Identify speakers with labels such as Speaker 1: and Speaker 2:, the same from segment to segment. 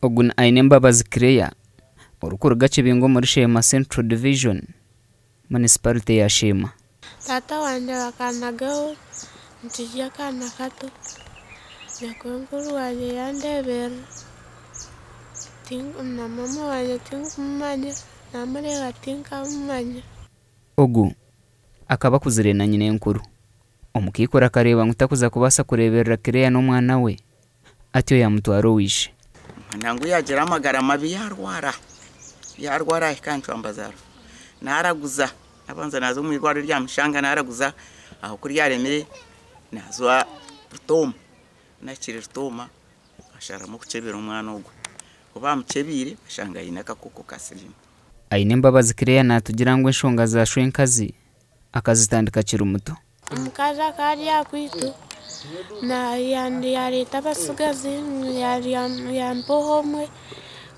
Speaker 1: Ogu ni Ainembabazi Clare orikuruga Kibingo omuri Sheema Central Division, Munisiparite ya Sheema.
Speaker 2: Taata wangye bakannagaho nkiri akaana kato, nyakwenkuru wangye yandeeberera, na maama wangye tinkumumanya, namureeba tinkamumanya.
Speaker 1: Ogu akaba akuzire na nyinenkuru. Omukaikuru akareeba ngu takuza kubaasa kureeberera Clare n'omwana we, atyo yaamutwara owa ishe.
Speaker 3: Nangwa yaagira amagara mabi yaarwara, yaarwara ahika aha ncwambazaaro naaraguza, naabanza naaza omu irwariro rya Mushanga naaraguza, aho ku ryaremire naaza Rutooma, ku naahikire Rutooma basharamu kukyebera omwana ogwo, ku baamukyebiire bashanga aine akakooko ka siriimu.
Speaker 1: Ainembabazi Clare naatugira ngu enshonga za shwenkazi akazitandika akiri muto.
Speaker 2: Omukazi akaba ari aha kwitwa yareeta abatsigazi yampa omwe,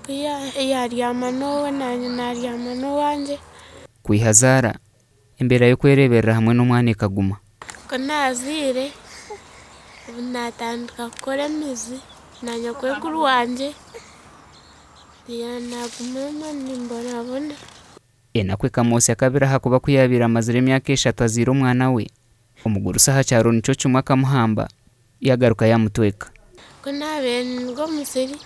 Speaker 2: ku yaabyama n'owe naanye naabyama n'owangye.
Speaker 1: Kwiha azaara, embeera y'okwereeberera hamwe n'omwana ekaguma.
Speaker 2: Ku naazaire, naatandika kukora emizi na nyokwenkuru wangye, naaguma omwo nimbonabona.
Speaker 1: Enaku ekamwotsya kabiri ahakuba ku yaabaire amazire emyaka eshatu azaire omwana we, omugurusi aha kyaro nikyo kimwe akamuhamba yaagaruka yaamutweka.
Speaker 2: Ku naabaire ninduga omu musiri,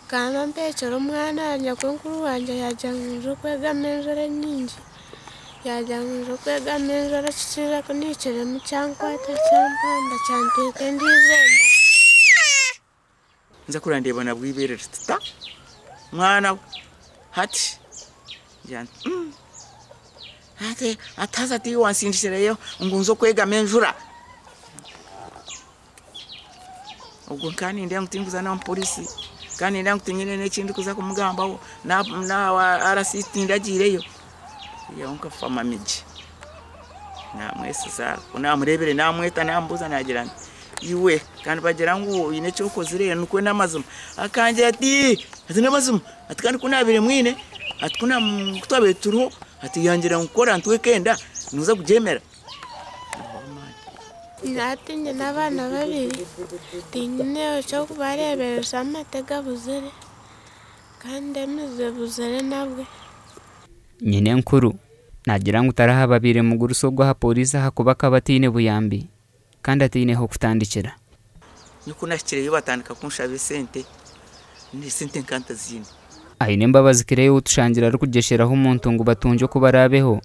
Speaker 2: nkaba mpeekire omwana, nyakwenkuru wangye yaagira ngu nyije kwegama enjura enyingi, yaagira ngu nyije kwegama enjura ekikira ku nihikiremu kyankwata kyampamba kyanteeka endiijo enda.
Speaker 3: Nza kurora ndeeba nabwo eibeere riti ta! Mwana we hati ngira nti mm hati hati haza tiiwe wansindikireyo ngu nze okwegama enjura? Ogwo nkaba nindeeba ngu tinkuza n'aha mupooriisi, nkaba nindeeba ngu tinyine n'eki ndikuza kumugambaho, n'aha RC tindagiireyo, naihaho nkafa mamigye. Naamwesiza, ku naamureebire naamweta naamubuuza naagira nti, Iwe ka nibagira ngu oine eki okozire nikwo n'amazima? Akangira ati, Ati n'amazima, ati kandi ku naabaire mwine, ati ku twabaire turiho, ati yangira ngu ku orantweka enda noza kugyemera.
Speaker 2: Hati nyine abaana babiri, tinyine eky'okubareebereza amate gabuzire kandi emizi ebuzire nabwe.
Speaker 1: Nyinenkuru naagira ngu tarahababiire mugurusi ogwo aha pooriisi ahakuba akaba ataine buyambi kandi ataine h'okutandikira.
Speaker 3: Nyowe ku naahikireyo batandika kunshaba esente, esente nkaba ntaziine.
Speaker 1: Ainembabazi Claire ou tushangire arikugyesheraho omuntu ngu batungye oku baraabeho,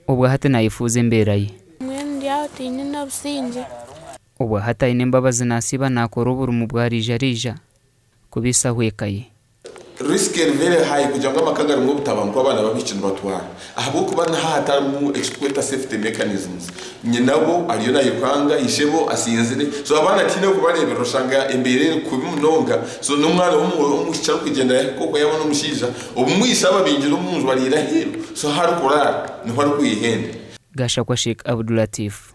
Speaker 1: obwa hati naayefuuza embeera ye.
Speaker 2: Mbwenu ndi aho tinyine obusingye.
Speaker 1: Obwa hati Ainembabazi naasiiba naakora oburimu bwa riija-riija kubaisaho eka ye.
Speaker 4: Risk eri very high kugira ngu amaka garimu obutabanguko abaana b'abaishiki nibatwara ahabw'okuba niho hatarimu ekiturikweta safety mechanisms. Nyinabo ariyo nayekanga, ishebo asinzire so abaana tihaine orikubareeberera oshanga embeera eri kubi munonga so n'omwana w'omwishiki arikugyenda yahika okwo yaabona omushaija obumwe ishe ababingire omunju bariire aheeru so ahu arikuraara niho arikwiha enda.
Speaker 1: Gashakwa Sheikh Abdulatif.